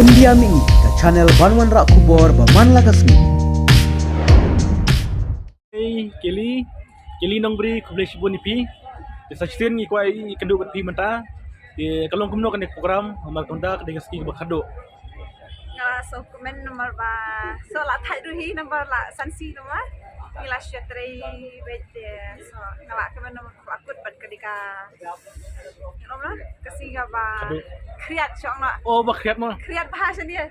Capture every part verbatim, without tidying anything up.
India Mini, ka channel ban wanrah khubor ba man la ka sngi. Hey, Kelly, Kelly Nongbri, khublei shibun ïa phi. Te sa shisien ngi kwah ïakynduh bad phi mynta. Te ka long kumno kane ka program, namar kumta ka dei ka sngi kaba khatduh. Nga la sngewkmen namar ba, so la thait ruh hi namar la san sngi namar. Ngi la shu trei beit te, so nga la kmen namar ba kut bad ka dei ka Ka sngi kaba khriat shong noh. Oh, ba khriat mo. Khriat bha shane.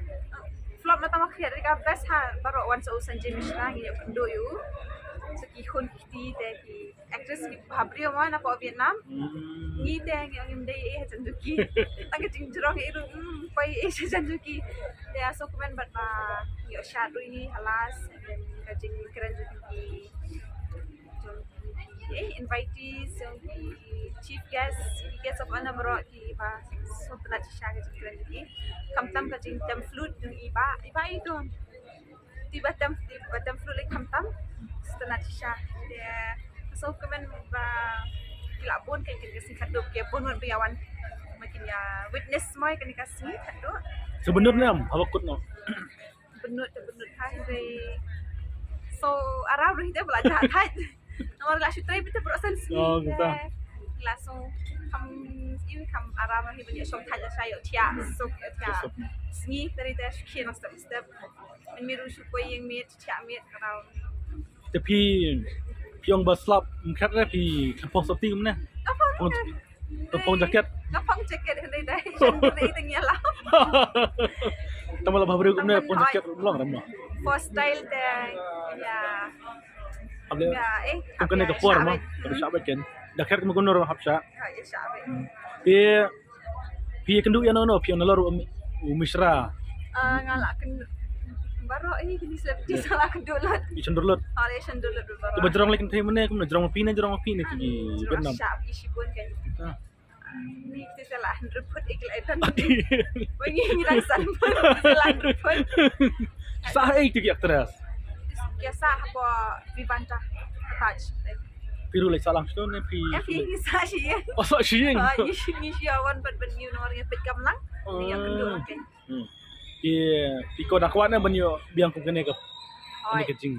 Flop na tama khriat ka best ha baroh wan sa u Sanjay Mishra ngi ïakynduh ïa u. So ki khun ki kti te ki actress ki bha briew mo na pdeng Vietnam. Ngi te ngi ong ngim dei ei ha jan jong ki. Tang ka jingjrong ei ruh, hmm, poi ei ha jan jong ki. Te so kmen bad ba ngi ïoh shad ruh ngi ha last, and then ka jingkren jong ki. Jong ki, eh, invitees, jong ki chief guest, ki guest of honor baroh kiba sngewtynnat shisha ka jingkren jong ki. Khamtam ka jingtem flute jong i Bah, i Bah i don. Te ba tem, te ba tem flute lei khamtam. Sngewtynnat shisha. Te so kmen ba ki la bun kane ka sngi khatduh, ki bun bun ba ïa wan. Ma kin ïa witness mo ïa kane ka sngi khatduh. Te bun ne em, haba kut noh. Bun te bun ha hynrei. So aram ruh te ba la jah thait. Namar la shu trei beit te baroh san sngi. Oh, kumta. Te la so kham, ïa kham aram ruh ban ïa shong thait la sha ïoh thiah, so ïoh thiah. Ïoh suk. Sngi te te shu khie nang step step. Mynmiet ruh shu poi ïing miet, thiah miet, ka dei. Te phi, phi ong ba slap ym khet re, phi khlem phong sopti kumne? Nga phong. Phong, te phong jaket. Nga phong jaket hynrei dei shan hynrei te ngi la. Tang ba la bha briew kumne phong jaket ruh ym long re mo. For style te, ïa. Hap leh. Ïa, eh, kum kane ka por mo. Hap ïa shah beit. Jaket kumno kumno ruh hap shah. Hap ïa shah beit. Te phi ïakynduh ïano ïano, phi ong nalor u Mishra? Ah, nga la kynduh baroh, eh, kine celebrities nga la kynduh lut. Ïa shen dur lut. Ah, ïa shen dur lut baroh. Te ba jrong lei kynthei mynne, kumno, jrong ma phi ne jrong ma phi ne ki Vietnam? Jrong shah ki shibun kan. Ah. Ni kita la hundred foot ik la dan. Adi. Wengi ni dang san foot, kita la hundred foot. Sah ei tu ki actress? Ki sah hapoh Vivanta. Taj. Phi ruh leit sah lang shatei ne phi? Ïa phi ngi sah shi ïing. Oh, sah shi ïing. Ah, ngi shi, ngi shi wan bad bad ngi nor ngi peit kamlang. Ngi ïakynduh lang kan. Hmm. Ki, phi kwah, da kwah ne ban ïoh biang kum kane ka, kane ka jing,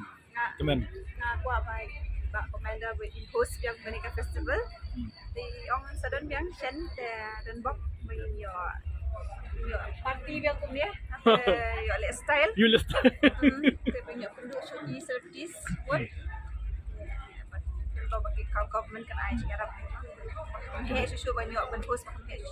kmen? Nga kwah ba, ba Commander ba in host biang kane ka festival. Hmm. Te ong sa don biang shen te don bok ba ïoh, ïoh party biang kumne. Te ïoh leh style. Ïoh leh style. Hmm. Te ba ïoh kynduh shuh ki celebrities. What? Te ba ki government kan ai jingïarap. Heh shuh shuh ba ïoh ban host ba heh shuh.